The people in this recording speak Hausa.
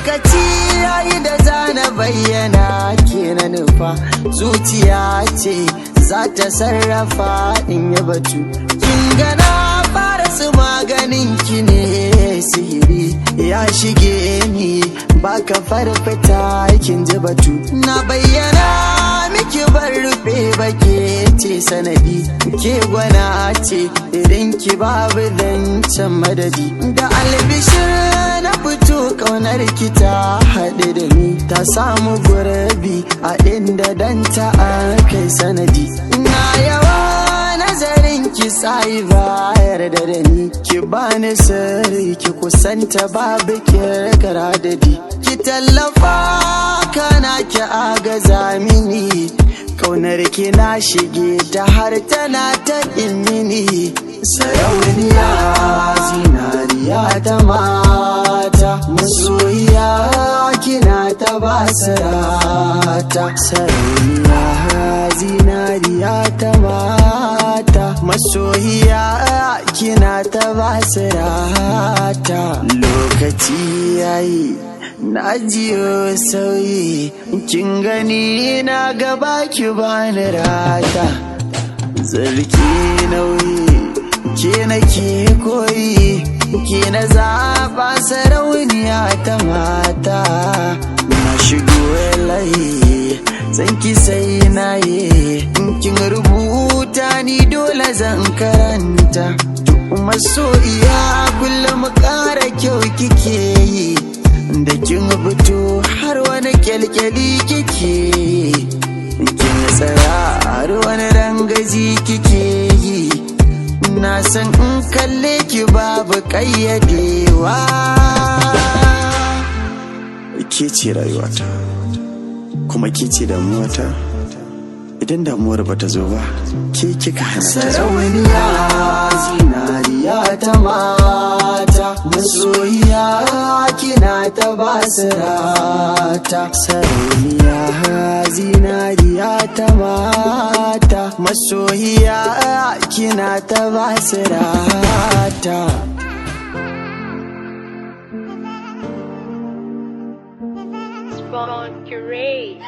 Lokaci yayi da zana bayyana ke na nufa, zuciya ce za ta sarrafa in yi batu. Kin gana fara su maganin ki ne, sihiri ya shige ni, baka farfita, kin ji batu. Na bayyana miki, bar rufe bake ce sanadi, ke gwana ce, idan ki babu zancen madadi. Da albishir na fito, kaunar ki ta haɗe da ni, ta samu gurbi a inda dan ta kai sanadi. Na yawa nazarin ki sai bayar da ni, ki bani sirri, ki kusanta, babu kirkara dadi. Ki tallafa kana ki agaza mini, kaunar ki na shige ta har tana ta mini. Sarauniya, zinariya ta mata, masoyiya, kina ta basirata. Sarauniya, zinariya ta mata, masoyiya, kina ta basirata. Lokaci yayi, na jiyo sauyi, kin gani na gaba, ki bani rata. Zarki nauyi ke nake koyi, ke na zaɓa, sarauniya ta mata. Na shigo layi, san ki sai na yi, kin rubuta ni dole zan karanta. Masoyiya, kullum ƙara kyau kike yi, da kin fito har wani kyalkyali kike yi, kin tsaya har wani rangaji kike yi. Na san in kalle ki babu ƙayyadewa. Ke ce rayuwata, kuma ke ce damuwata. Idan damuwar bata zo ba, ke kika hana ta zo. Sarauniya, zinariya ta mata, masoyiya, kina ta basirata. Sarauniya, zinariya ta mata, masoyiya, kina ta basirata. Spawn Curate.